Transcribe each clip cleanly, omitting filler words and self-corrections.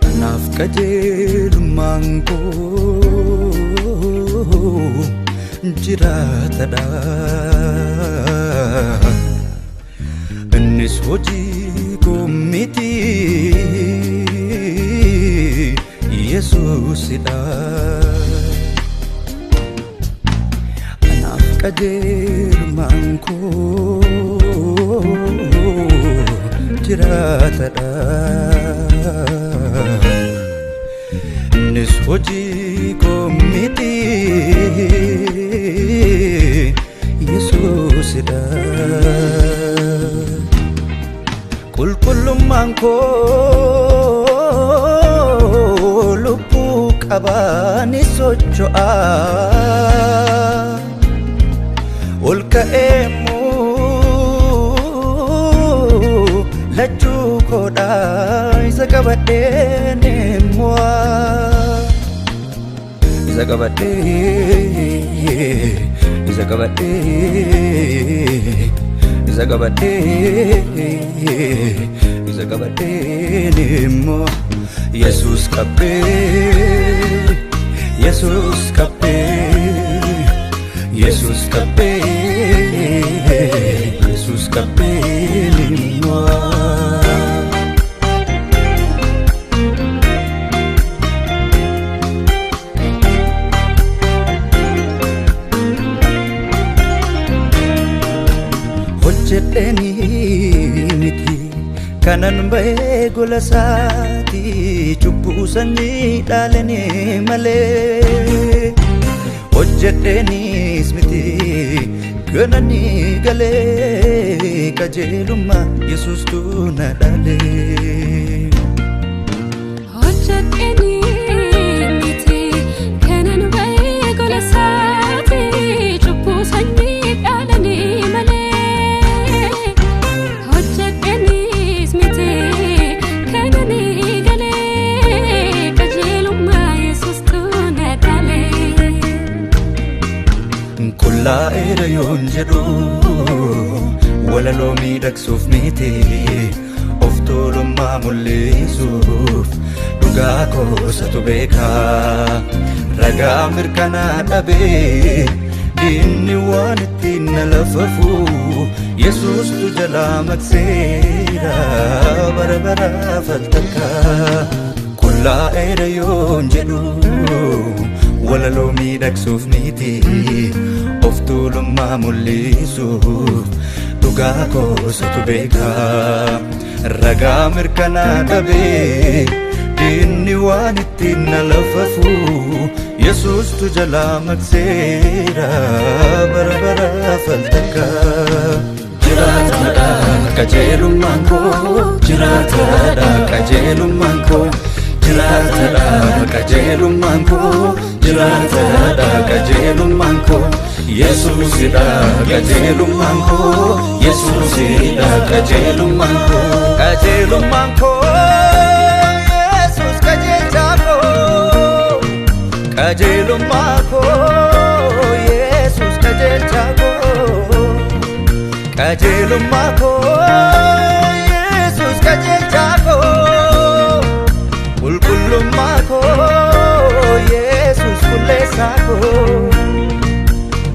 Anaaf qajeelummaan koo jiraatadha. Innis hojii koo miti, Yesuusidha. Anaaf qajeelummaan koo jiraatadha. Innis hojii koo miti, Yesuusidha. Qulqullummaan koo lubbuu qabaa ni socho'a. Ol ka'eemmoo lachuu koodhaa isa qabadhee ni mo'a. Isa qabadhee, isa qabadhee, isa qabadhee, isa qabadhee ni mo'a. Yesuus qabbee, Yesuus qabbee, Yesuus qabbee, Yesuus qabbee ni mo'a. Hojjedheeni miti kanan bahee gola isaati, cubbuu sanyii dhaalanii malee. Hojjedheenis miti gananii galee, qajeelummaa Yesuustu na dhalee. Hojjedheeni miti kanan bahee gola isaati, cubbuu sanyii dhaalanii malee. Hojjedheenis miti kananii galee, qajeelummaa Yesuustu na dhalee. Qullaa'eera yoon jedhu walaloo miidhagsuuf miti, of tuulummaa mul'isuuf. Dhugaa koosatu beekaa, ragaa mirkanaa dhabee diinni waan ittiin na lafafu, Yesuustu jalaa maqseera bara baraaf al takka. Qullaa'eera yoon jedhu walaloo miidhagsuuf miti, of tuulummaa mul'isuuf. Dhugaa koosatu beekaa, ragaa mirkanaa dhabee diinni waan ittiin na lafafu, Yesuustu jalaa maqseera bara baraaf al takka. Jiraataadha qajeelummaan koo, jiraataadha qajeelummaan koo, jiraataadha qajeelummaan koo, jiraataadha qajeelummaan koo. Yesuusidha qajeelummaan koo, Yesuusidha qajeelummaan koo. Qajeelummaan koo Yesuus qajeelchaa koo, qajeelummaa koo Yesuus qajeelchaa koo, qajeelummaa koo Yesuus qajeelchaa koo, qulqullummaa koo Yesuus qulleessaa koo,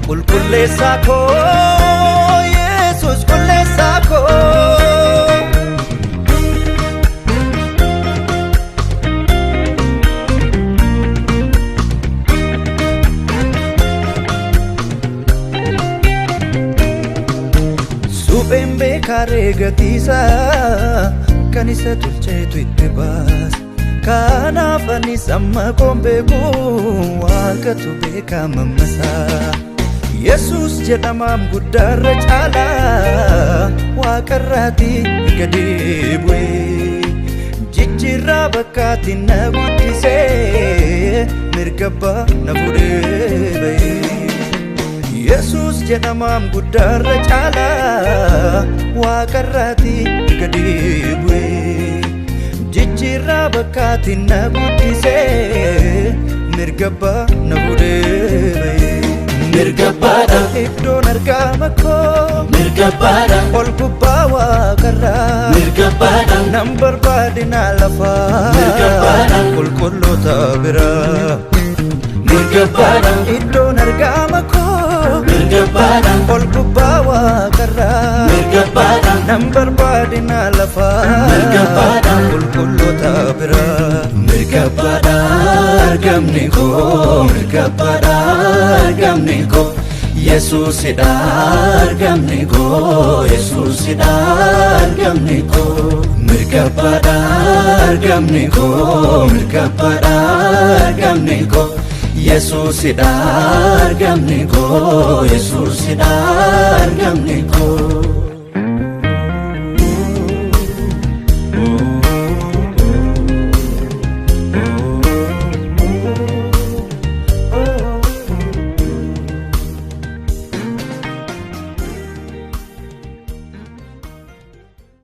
qulqulleessaa koo Yesuus qulleessaa koo. Supheen beekaree gatiisaa kan isa tolcheetu itti baasa. Kanaaf anis amma koon beeku, waaqatu beekaa mammasaa. Yesuus jedhamaam guddaarra caalaa waaqarraati gadi bu'ee. Jijjiirraa bakkaatti na guddisee mirga abbaa na fuudhee ba'ee. Yesuus jedhamaam guddaarra caalaa waaqarraati gadi bu'e. Jijjiirraa bakkaatiin na guddisee mirga abbaa na fuudhee ba'e. Mirga abbaadha. Iddoon argama koo Mirga abbaadha. ol gubbaa waaqarraa. Mirga abbaadha. Nan barbaadina lafaa Mirga abbaadha. qulqulloota biraa. Mirga abbaadha. Iddoon argama koo Mirga abbaadha. ol gubbaa waaqarraa. Mirga abbaadha. Nan barbaadina lafaa Mirga abbaadha. qulqulloota biraa. Mirga abbaadha argamni koo, mirga abbaadha argamni koo, Yesuusidha argamni koo, Yesuusidha argamni koo. Mirga abbaadha argamni koo, mirga abbaadha argamni koo, Yesuusidha argamni koo, Yesuusidha argamni koo.